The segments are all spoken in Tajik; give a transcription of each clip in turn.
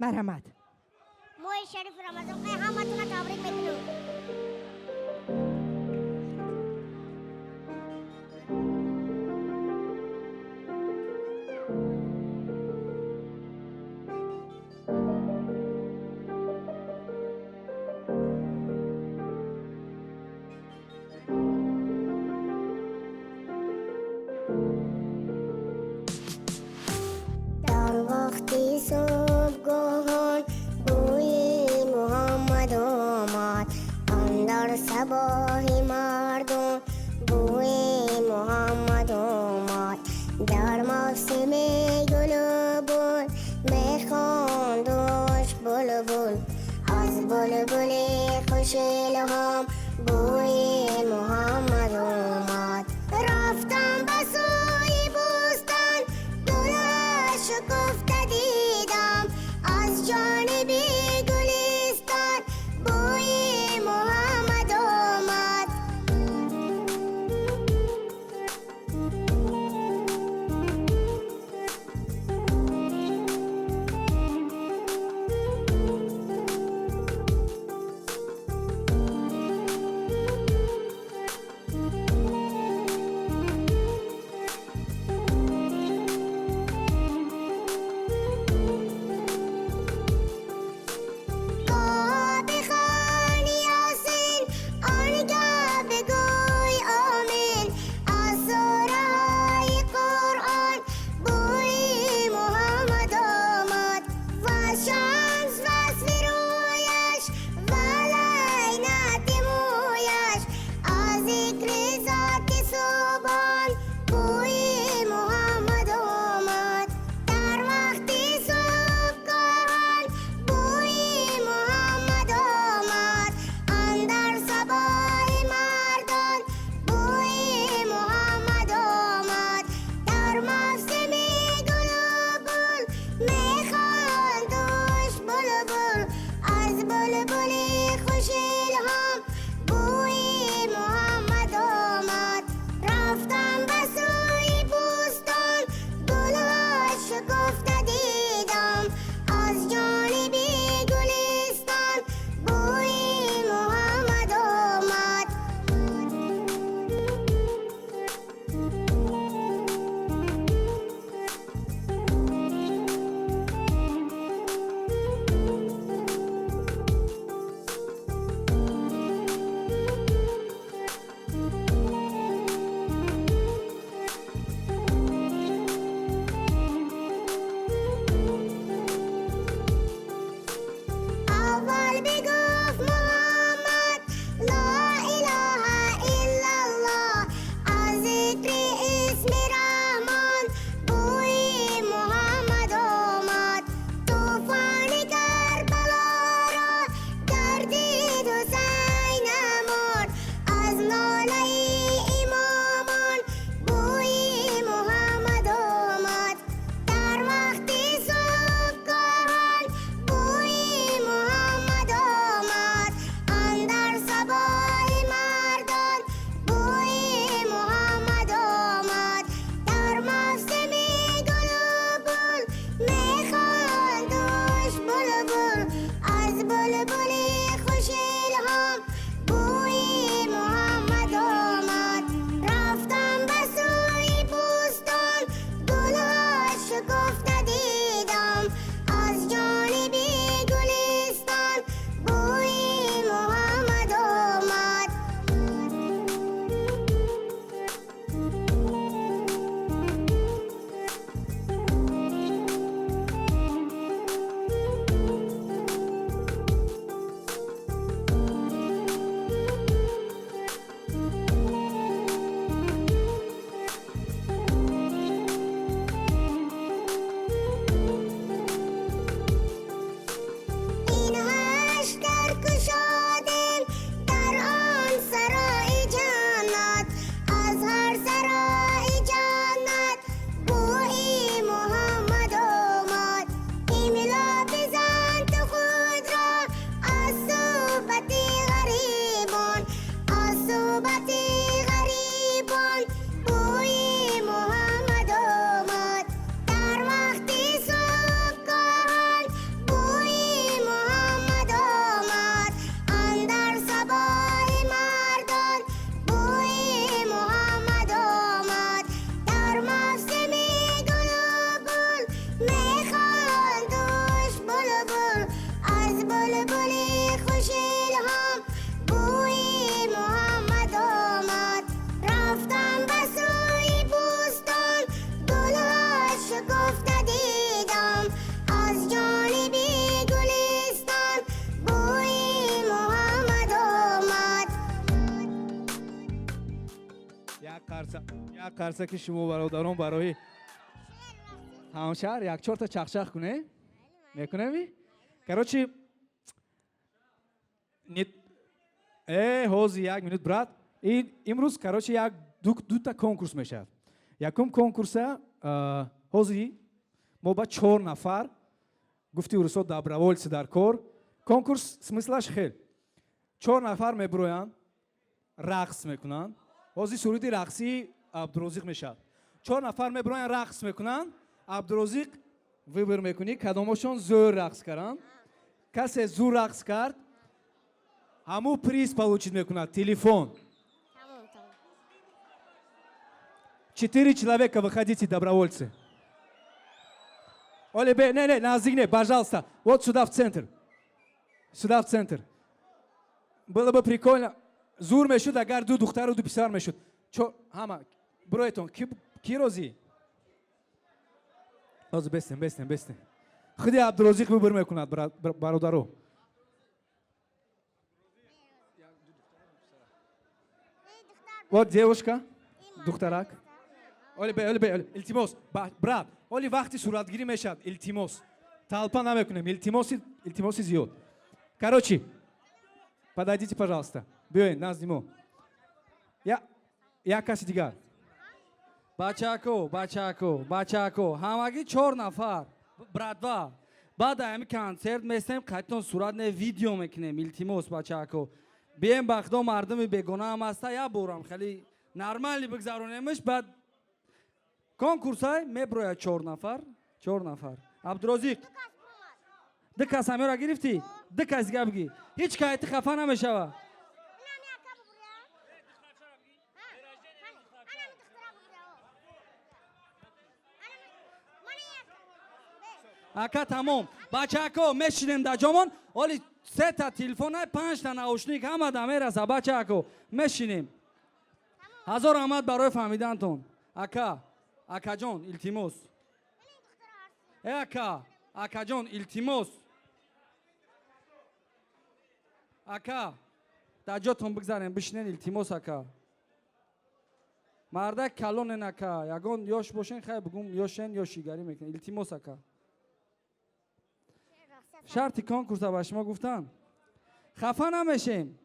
Марҳамат. Моҳи шарифи Рамазон ҳаматона табрик мекунам. Дар вақти субҳгоҳон бӯи Муҳаммад омад, андар сабоҳи мардум бӯи Муҳаммад омад. Дар мавсими гулу бул мехондуш булбул, аз булбули хушилҳом бӯи Муҳаммад омад. Рафтам ба сӯи бӯстон, гулаш шукуфта дидам, аз ҷониби гулистон бӯи Муҳаммад омад. Як қарсаки шумо, бародарон, барои ҳамшаҳр. Як чорта чахчах куне, мекунеми. Короче, не, ҳозир, як минут, брат. Имрӯз, короче, як дута конкурс мешавад. Якум конкурса ҳозир мо ба чор нафар, гуфти урусо, добровольцы дар кор. Конкурс смыслаш хел: чор нафар мебуроянд, рақс мекунанд. Ҳозир суруди рақсии Абдурозиқ мешавад. Чор нафар мебуроянд, рақс мекунанд. Абдурозиқ выбор мекунӣ, кадомошон зӯр рақс карданд. Касе зӯр рақс кард, ҳамун приз получить мекунад, телефон. Тамом, тамом. Четыре человека, выходите, добровольцы. Оле, бе, не, не, наздик не, пожалуйста. Вот сюда, в центр. Сюда, в центр. Было бы прикольно. Зур мешуд, агар ду духтару ду писар мешуд. Чо, ҳама, буроетон, ки розӣ? Ҳозир бестем, бестем, бестем. Худи Абдурозиқ выбор мекунад, бародаро. Эй, духтар. Вот девушка, духтарак. Оле, бе, оле, бе, оле, илтимос, брат, оли вақти суратгирӣ мешавад, илтимос. Толпа намекунем, илтимоси, илтимоси зиёд. Короче, подойдите, пожалуйста. Биёед назди мо. Я, як каси дигар. Бачако, бачако, бачако, ҳамагӣ чор нафар, братва. Баъд ҳами консерт местем, қайтон сурат не, видео мекунем. Илтимос, бачако, бием, ба худо, мардуми бегона ҳам ҳаста. Як борам хеле нормально бигзаронемш. Баъд конкурсай меброяд чор нафар, чор нафар. Абдурозиқ, ду кас ҳамёра гирифтӣ, ду кас дига бигӣ, ҳеҷ кайти хафа намешава. Инам яка бубуря. Анами духтара бубуря. Анами мана яка. Бе. Ака, тамом, бачако, мешинем дар ҷомон. Оли сета телефона, панҷта наушник ҳама да мераса. Бачако, мешинем. Ҳазор раҳмат барои фаҳмидантон. Ака, акаҷон, илтимос. Э, ака, акаҷон, илтимос, ака, дар ҷотон бигзарем, бишинен, илтимос, ака. Мардак калонен, ака, ягон ёш бошен, хай бугум, ёшен, ёшигарӣ мекунен. Илтимос, ака. Шарти конкурса ба шумо гуфтам, хафа намешем.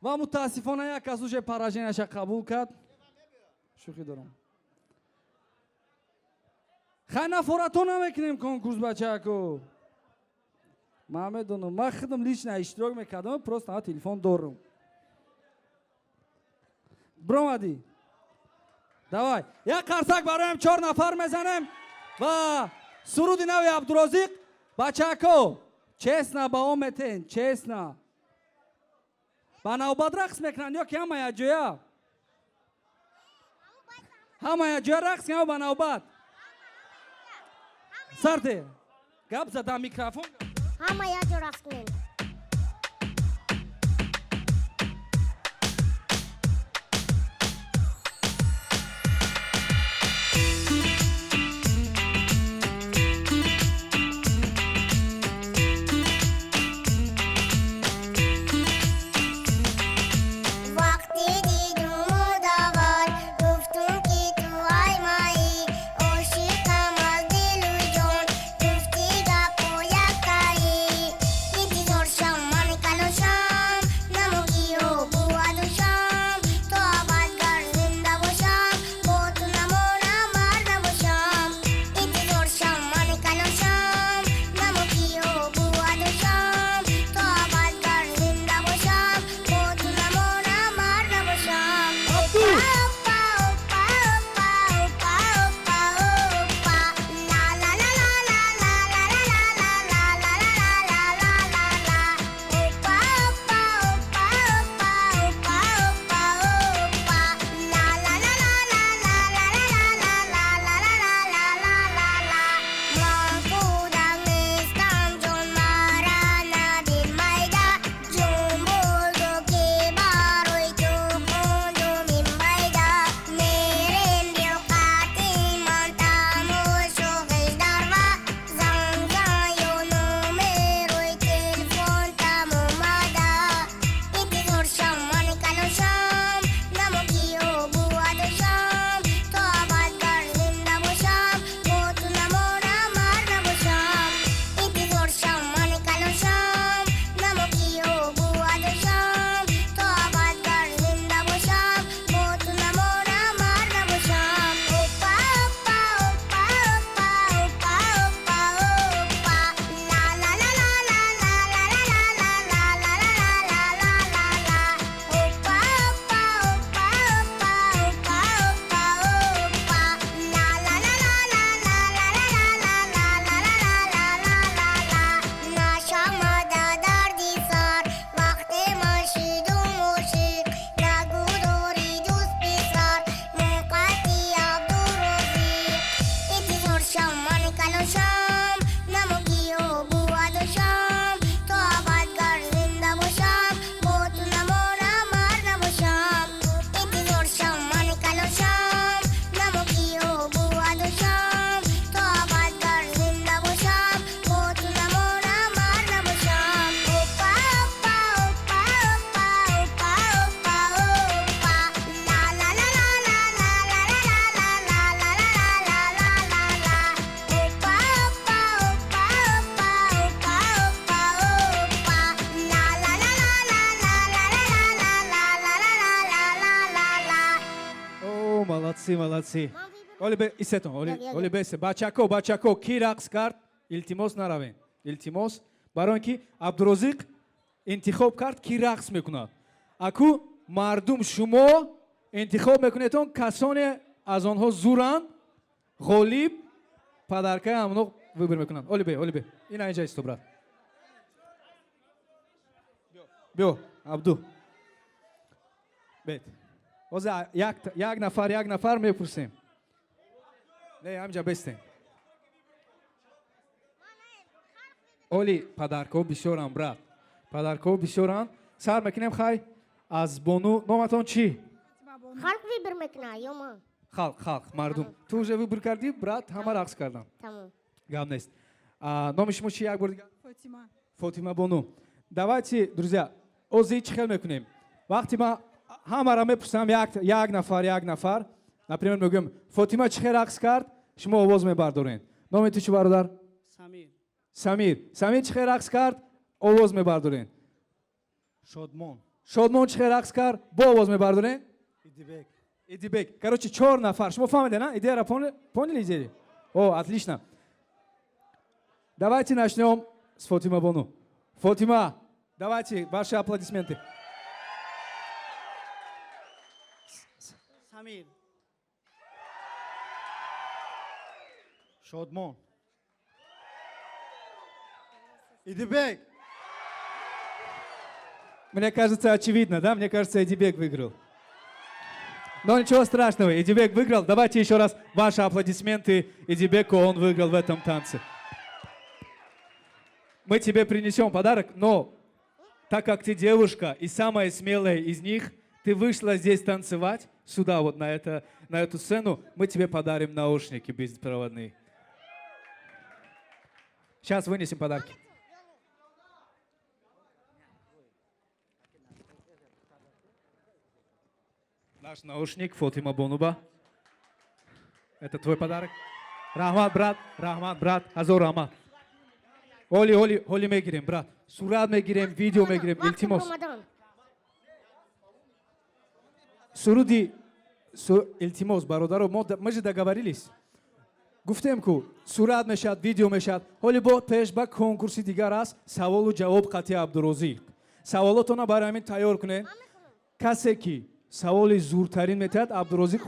Ва мутаассифона як кас уже пораженияша қабул кард. Шӯхӣ дорам, хай, нафорато намекунем конкурс, бачако. Ман медонам, ман худам лично иштирок мекардам, просто ма телефон дорам. Бромадӣ, давай, як қарсак бароям чор нафар мезанем ва суруди нави Абдурозиқ. Бачако, честно баҳо метен, честно. Ба навбат рақс мекунанд ё ки ҳама якҷоя? Ҳама якҷоя рақс кунанд, ба навбат. Сарте гап зада, микрофон. Ҳама якҷо рақс кунем. Вақти дидуму давар гуфтум, ки ту ай маи, ошиқам аз дилу ҷон. Гуфти гапо яккаи, интизор. Молодцы, молодцы. Оли бе истетон, оли, оли бесе. Бачако, бачако, ки рақс кард? Илтимос, наравен. Илтимос. Барои ин ки Абдурозиқ интихоб кард, ки рақс мекунад. Аку мардум, шумо интихоб мекунедон, касоне аз онҳо зуранд, ғолиб подаркаи ҳамоно выбор мекунанд. Оли бе, оли бе. Ина инҷа исто, брат. Биё, Абду. Бет. Ҳозир як нафар, як нафар мепурсем. Не, ҳамҷа бестем. Оли подаркҳо бисёранд, брат. Подаркҳо бисёранд. Сар мекунем, хай, аз бону. Номатон чӣ? Халқ выбор мекуна ё ман? Халқ, халқ, мардум. Ту уже выбор кардӣ, брат, ҳама рақс кардам. Тамом. Гап нест. Номи шумо чи, як бор дигар? Фотима. Фотима бону. Давайте, друзья, ози чӣ хел мекунем? Вақти ман ҳамаро мепурсам, як як нафар, як нафар, например, мегӯям, Фотима чӣ хел рақс кард, шумо овоз мебардоред. Номи ту чӣ, бародар? Самир. Самир. Самир чӣ хел рақс кард, овоз мебардоред. Шодмон. Шодмон чӣ хел рақс кард, бо овоз мебардоред. Идибек. Идибек. Короче, чор нафар. Шумо фаҳмиде, на? Идеяра поняли? Поняли идею? О, отлично. Давайте начнем с Фотима Бону. Фотима, давайте ваши аплодисменты. Самир. Шодмон. Идибек. Мне кажется, очевидно, да? Мне кажется, Эдибек выиграл. Но ничего страшного, Эдибек выиграл. Давайте еще раз ваши аплодисменты Эдибеку, он выиграл в этом танце. Мы тебе принесем подарок, но так как ты девушка и самая смелая из них, ты вышла здесь танцевать, сюда вот на эту сцену, мы тебе подарим наушники беспроводные. Сейчас вынесем подарки. Наш наушник Фотима Бонуба. Это твой подарок. Раҳмат, брат, раҳмат, брат, ҳазор раҳмат. Оли, оли, оли мегирем, брат. Сурат мегирем, видео мегирем, Вақти илтимос. Рамадан. Суруди, илтимос, бародаро, мы же договорились. Гуфтем ку, сурат мешад, видео мешад. Ҳоли бо пеш ба конкурси дигар аст, саволу ҷавоб қатъи Абдурозиқ. Саволотона барои ҳамин тайёр кунед. Касе ки саволи зуртарин метиҳад, Абдурозиқ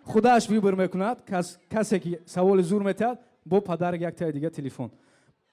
худаш выбор мекунад. Касе ки саволи зур метиҳад, бо подарок яктаи дига телефон.